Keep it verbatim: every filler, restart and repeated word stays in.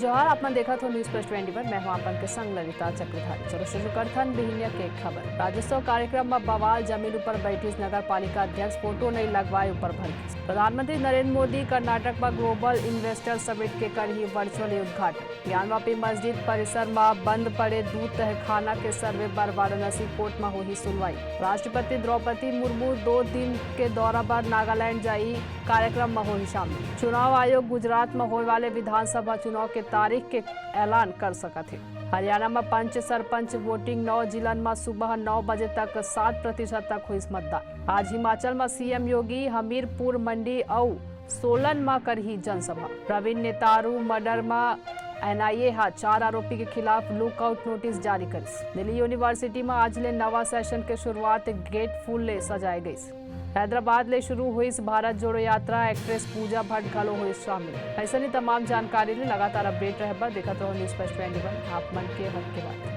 जोहार, आप मन देखत हो News Flash ट्वेंटी वन, मैं हूं आप मन के संग ललिता चक्रधारी। चलो शुरू करथन बिहिनिया के खबर। राज्योत्सव कार्यक्रम म बवाल, जमीन ऊपर बैठिस नगर पालिका अध्यक्ष, फोटो नइ लगवाए ऊपर भड़किस। प्रधानमंत्री नरेंद्र मोदी कर्नाटक म Global Investor Summit के करही virtually उद्घाटन। ज्ञानवापी मस्जिद परिसर म बंद पड़े दू तहखाना के survey बर वाराणसी कोर्ट म होही सुनवाई। राष्ट्रपति द्रौपदी मुर्मू दो दिन के दौरा बर नागालैंड जाही, कार्यक्रम म होही शामिल। चुनाव आयोग गुजरात म होए वाले विधानसभा चुनाव के तारीख के ऐलान कर सकत हे। हरियाणा म पंच सरपंच voting, नौ जिलन म सुबह नौ बजे तक सात प्रतिशत तक होइस मतदान। आज हिमाचल म सीएम योगी हमीरपुर, मंडी अउ सोलन म करही जनसभा। प्रवीण नेतारू murder म एनआईए ह चार आरोपी के खिलाफ lookout notice जारी करिस। दिल्ली यूनिवर्सिटी म आज ले नवा सेशन के शुरुआत, गेट फूल ले सजाए गइस। हैदराबाद ले शुरू होइस भारत जोड़ो यात्रा, एक्ट्रेस पूजा भट्ट घलो होइस शामिल। अइसने तमाम जानकारी ले लगातार अपडेट रहे बर देखत रहो News Flash ट्वेंटी वन, आप मन के हक के बात।